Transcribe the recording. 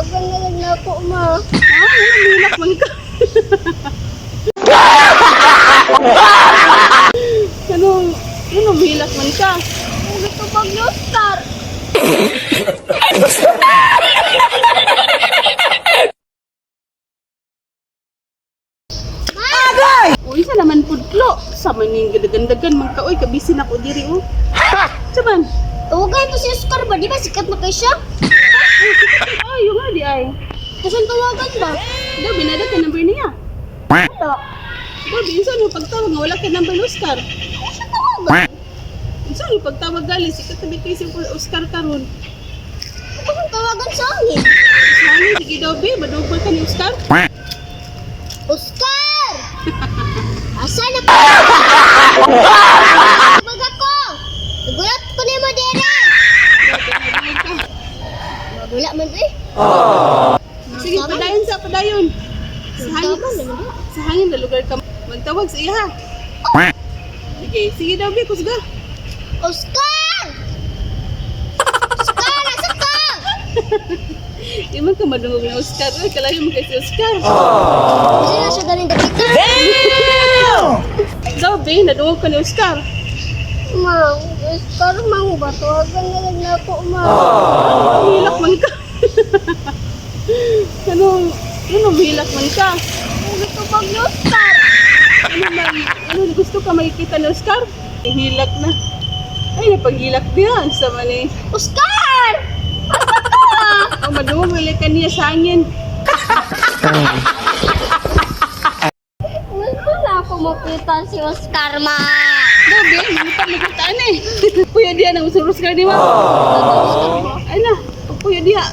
Tawagan na lang nako, ma. Ha? Ano, hilak man ka? Ano, ano, hilak man ka? Gusto pag Oscar. Uy, sa naman pudlo. Sa maning gadagandagan man ka, oy, kabisin ako diri, oh. Saban? Tawagan to si Oscar ba? Di ba sikat na kay siya? Ay, yung nga di ay. Kasan tawagan ba? Daw, binada ka number niya. Wala. Daw, insan mo pagtawag nga wala ka number ni Oscar. Ano siya tawagan? Insan mo pagtawag gali, sikat tabi kay si Oscar karon. Kasan tawagan sa akin? Sani, sige daw, be, madugol ka ni Oscar. Oscar! Asa na ka? Tawag ako! Nagulat ko ni mo dere! Madugol ka. Magula man eh. Sige, padayon sa, padayon. Sa hangin, sa hangin na lugar ka. Magtawag sa iya, ha. Sige, sige daw, be, kusga. Oscar! Oscar, asa ka? Di man ka madungog ni Oscar. Uy, kalayo mo kay si Oscar. Kasi na siya galing dapita. Daw, be, nadungog ka ni Oscar. Ma, Oscar, mang ba? Tawagan na lang nako, ma. Hilak man ka. Ano, ano, hilak man ka? Gusto pag Oscar. Ano, may, ano, gusto ka makikita ni Oscar? Hilak na. Ay, napaghilak diyan sa mani. Oscar! Asa ka? Oh, madungog ulit ka niya sa hangin. Gusto na ako makita si Oscar, ma. Daw, be, mamutang magkitaan eh. Puyo diya nang usurus ka, di ba? Ay na, puyo diya.